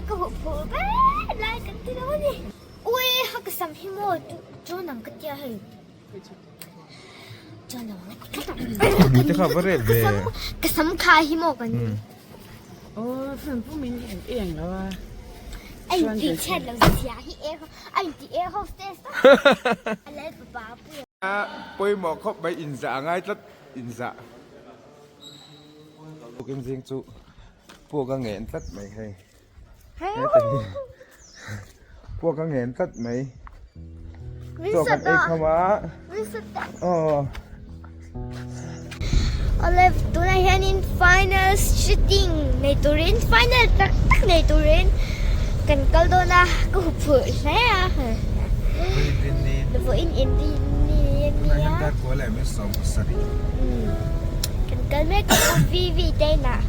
ka huh phur ber lai kan ti lo a ni. Ui ha ka sam hi maw chu nang ka tia hei. Chuan lo ang Hmu te kha va rep ve. Ka sam kha hi maw kan. Aw film pum in i eng lo a. Ai ti chet lo zia hi air ai ti air hostess ta. Lal papa pui. Pawimawh khawp mai inzah a ngai tlat inzah. Tukin zing chu puak a ngen tlat mai hei. Puak a ngen tlat mai. Chaw kan ei kham a. Aw. Olive tunah hianin final shooting nei turin final tak tak nei turin kan kal dawn a ka huphurh hle a. Vawiin inrin ni a nia. Kan kal mek a Pu Vivi te inah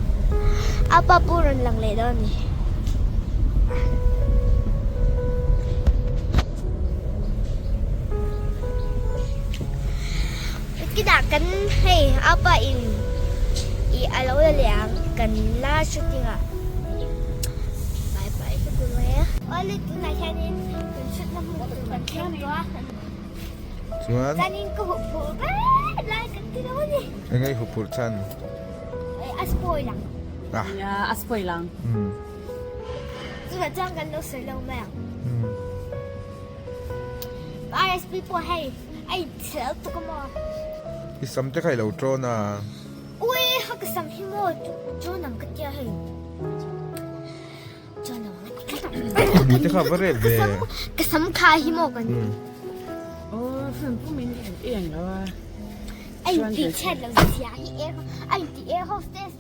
a pa pu rawn lang leh dawn a ni. Kinah kan hei a pa in ih a lo la leh ang kan la shooting ah bye bye ka ti mai a. Awle tunah hianin kan shoot na hmun tur kan thleng tawh a. Chuan. Chuanin ka huphurh ber lai kan ti lo a ni. Enge i huphurh chhan? A spoil ang. Ah. Nia a spoil ang. Chutah chuan kan lo sawi lo mai ang. RSP pawh hei a inchhel tuk a maw? I sam te kha i lo ṭawn a. Ui ha ka sam hi maw ṭawn ang ka tia hei. Hmu te kha va rep ve. Ka sam kha hi maw kan. Aw film pum in i eng lo a. Ai ti chet lo zia hi air ai ti air hostess.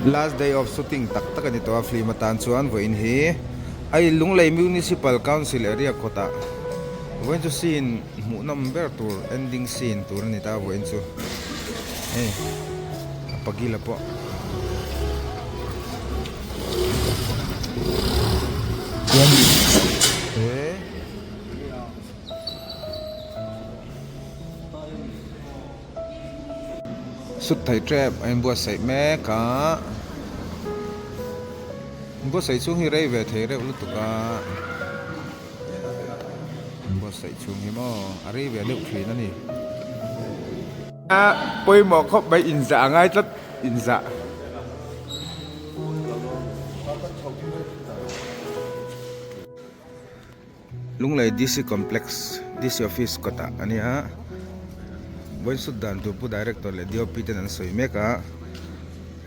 Last day of shooting tak tak a ni tawh a film atan chuan vawiin hi a Lunglei Municipal Council area kawtah vawiin chu scene hmuhnawm ber tur ending scene tur a ni ta vawiin chu hei a pagila pawh. Sut thei tep a inbuatsaih mek a inbuatsaih chhung hi rei ve thei reuh lutuk a inbuatsaih chhung hi maw a rei ve deuh thin a ni. A pawimawh khawp mai inzah a ngai tlat inzah. Lunglei DC Complex DC Office kawtah a nia vawiin sut dan tur pu Director leh DOP ten an sawi mek a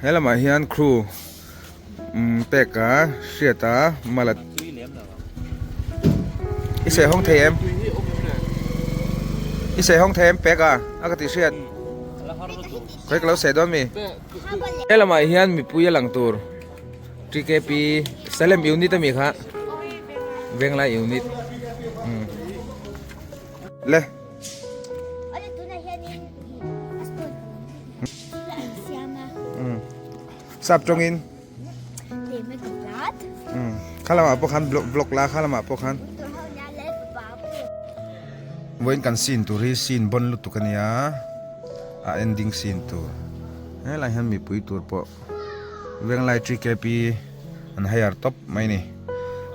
he lamah hian crew umm pek a hriat a mala i sawi hawng thei em i sawi hawng thei em pek a a ka tih hriat khawi ka lo sawi dawn mi he lamah hian mipui a lang tur. TKP Salem unit ami kha Venglai unit um le um sap tawngin um kha lamah pawh khan vlog la kha lamah pawh khan vawiin kan scene tur hi scene bon lutuk ania a ending scene tur helai hian mipui tur pawh. Venglai TKP an hire tawp mai ni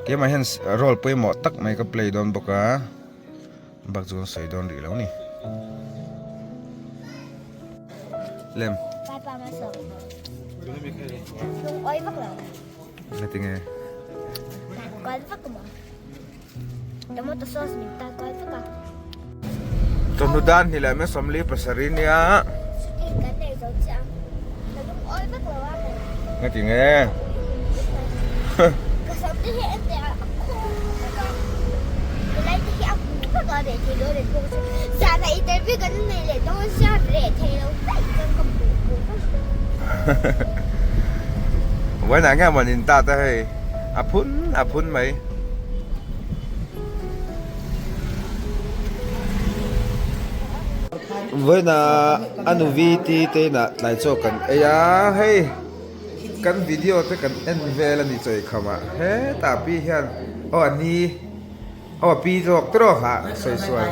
keimah hian role pawimawh tak mai ka play dawn bawk a bak chu kan sawi dawn rih lo ni lem ngatinge Chawhnu dan hnih leh mai 47 nia. Nga ti nge? Vawiinah nge maw nin ta te hei a phun a phun mai. Vawiina a nuvi ti te inah tlai chaw kan ei a hei kan video te kan en vel a ni chaw eikham ah hetah pi hian aw a ni. Aw pi zawk tawk a sawi sual.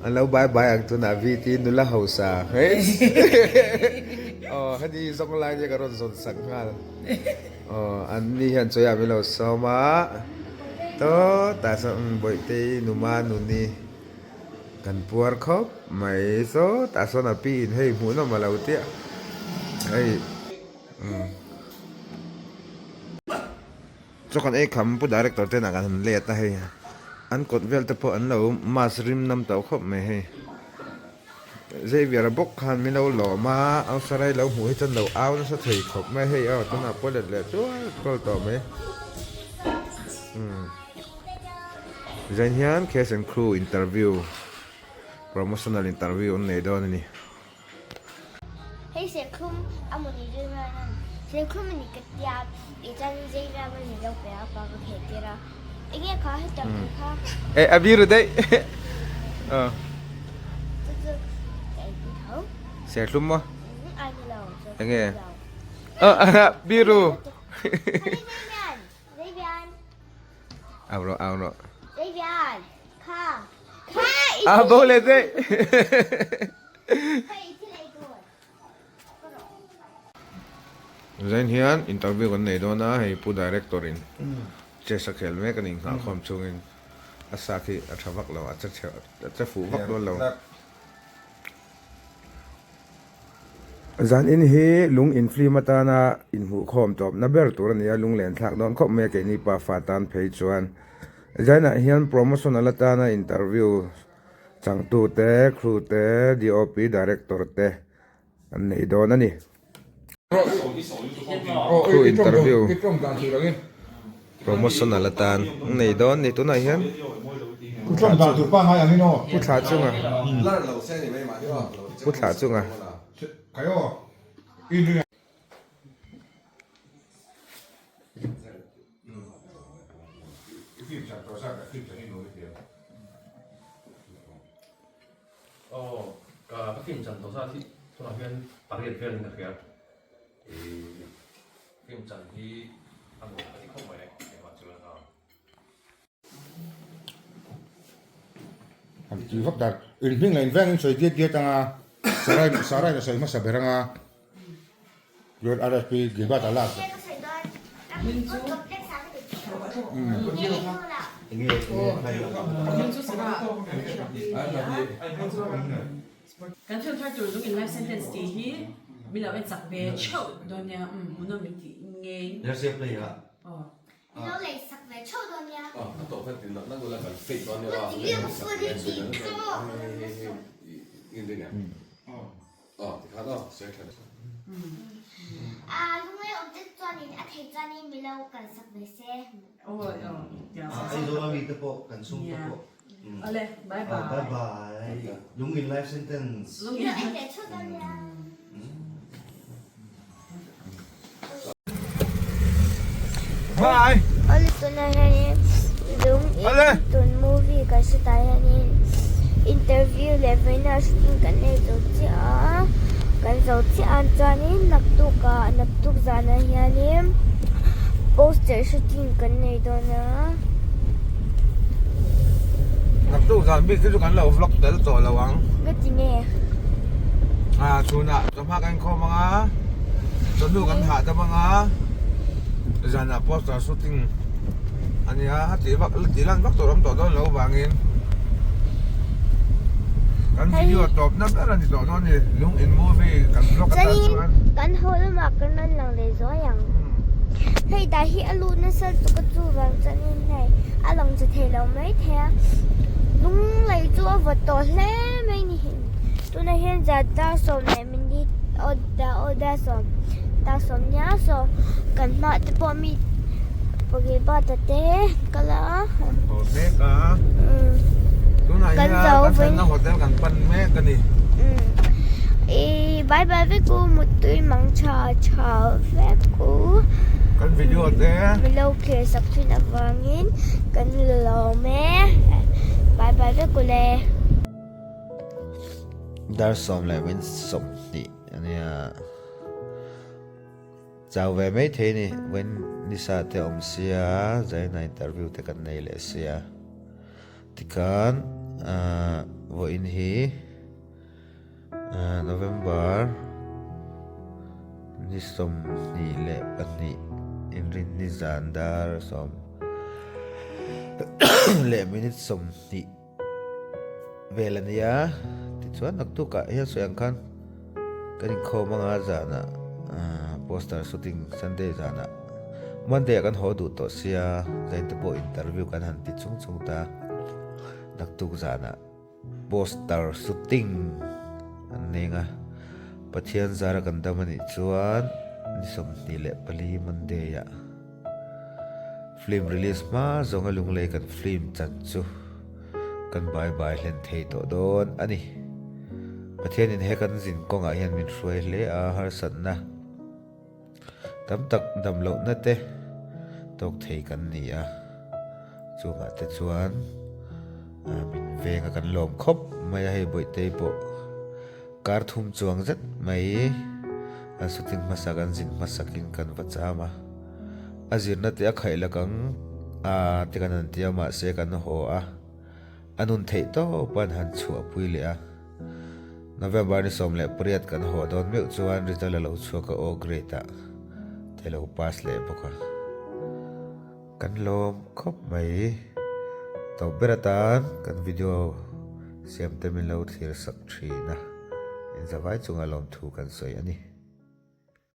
An lo bye bye ang tunah VT nula hausa. Aw heni zawng lai nia ka rawn zawn sak nghal. Aw an ni hian chawi ah min lo sawm a. Tawtah sawn Bawihtei numa nuni kan puar khawp mai. Sawtah sawn a pi in hei hmuhnawm a lo tia. Hei umm. Chaw kan ei kham pu director te nah kan han let a hei an kawt vel te pawh an lo mask rim nam tawh khawp mai hei Xavier a bawk khan min lo lawm a Ausarai lo hmuh hi chuan lo au nasa thei khawp mai hei aw tunah pawh let leh tual tual tawh mai umm zain hian cast and crew interview promotional interview an nei dawn a ni. Hei serthlum a maw ni zui mai a serthlum a ni ka tia i chuan Zairam a ni lo pe a pa ka kheh tir a enge kha hetiang thei kha E a biru daih chu chu ka ei pui tho serthlum maw ai ni lo enge a biru Zaibian au rawh au rawh Zaibian kha kha a bo leh daih Zain hian interview kan nei dawn a, hei pu director in chess a khel mek a ni nghahkhawm chungin a sa khi a tha vak lo, a che chhe a che fuh vak dawn lo. Zan in hi lung inflim atana inhmuhkhawm tawpna ber tur a ni a, lunglen thlak dawn khawp mai a keini pa fa tan phei chuan. Zainah hian promotional atana interview Changtute, crew te, DOP, director te an nei dawn a ni. Crew interview promotional atan an nei dawn ni tunah hian Pu Thla chunga Pu Thla chunga. Aw ka ka film chan tawh zat hi tunah hian pariat velin ka hria ih film chan hi a nuam ka ti khawp mai engmah chuan a. Han ti vak dan in hming leh in veng in sawi diat diat anga Sarai Sarai in a sawi hmasa ber anga chuan RFP Gilbert a lak Kan thil thar tur zung in life sentence tih hi min lo en chak ve theuh dawn nia umm hmuhnawm min tih ngei. Aw. Lo lei sak ve theuh dawn nia. A tawp khan tin nak nak ula kan fake dawn nia. A lunglei awm te chuanin a thei chuanin mi lo kal sak ve se. Aizawl ami te pawh kan chhung te pawh. Awle bye bye. Bye bye. Lungin life sentence. Lo en ve theuh dawn nia. Bye. Awle tunah hianin lung in tun movie kan hre tah hianin interview leh vawiina shooting kan nei zo chiah a kan zo chiah a chuanin naktuk ah naktuk zanah hianin poster shooting kan nei dawn a. Naktuk zan bik hi chu kan lo vlog tel tawh lo ang. Ka ti nge? Ah chhunah chawhma kan inkhawm ang a, chawhnu kan hah dam ang a, zanah poster shooting a nia a tih vak la tih lan vak tur a awm tawh dawn loh avangin kan video tawpna ber a ni tawh dawn a ni lung in movie kan vlog atan chuan. Chuanin kan haw lamah kan rawn lang leh zuai ang. Hei dah hi a lut nasa lutuk a chuvang chuanin hei a lang che thei lo mai thei a lunglei chu a vawt tawh hle mai ni tunah hian zan dar 10 leh minute aw aw dar 10 dar 10 nia saw kan hmaah te pawh mi pawgi bata te an kal a haw mek a tunah hian kan thlenna hotel kan pan mek a ni. Ih bye bye vek u muttui mang tha tha vek u kan video te min lo clear sak thin avangin kan lawm e bye bye vek u le. Dar 10 leh min 20 ania. Chau ve mai thei ni, vawiin nisa te awm sia, Zaina interview te kan nei leh sia. Tikhan ahh vawiin hi ahh November ni 22 inrinni zan dar sawm leh minute 20 vel a nia tichuan naktukah hian sawi ang khan kan inkhawm anga zanah ahh poster shooting Sunday zanah Monday ah kan haw duh tawh sia zain te pawh interview kan han ti chung chung ta naktuk zanah poster shooting an nei anga Pathian zara kan dam anih chuan ni 24 Monday ah. Film release hma zawnga lunglei kan film chan chu kan bai bai hlen thei tawh dawn a ni. Pathianin he kan zin kawngah hian min hruai hle a, harsatna tam tak dam lohna te tawk thei kan ni a, chungah te chuan min venga kan lawm khawp mai a, hei Bawihtei pawh Kar thum chuang zet mai kan shooting hmasa kan zin hmasakin kan va cham a, a zirna te a khaih lak ang a te kan han ti a mahse kan haw a, a nun theih tawp an han chhuahpui leh a. November ni 18 kan haw dawn meuh chuan result a lo chhuak a aw grade ah te lo pass leh bawk a. Kan lawm khawp mai. Tawp ber atan kan video siam te min lo thlir sak thin a, inzavai chunga lawmthu kan sawi a ni.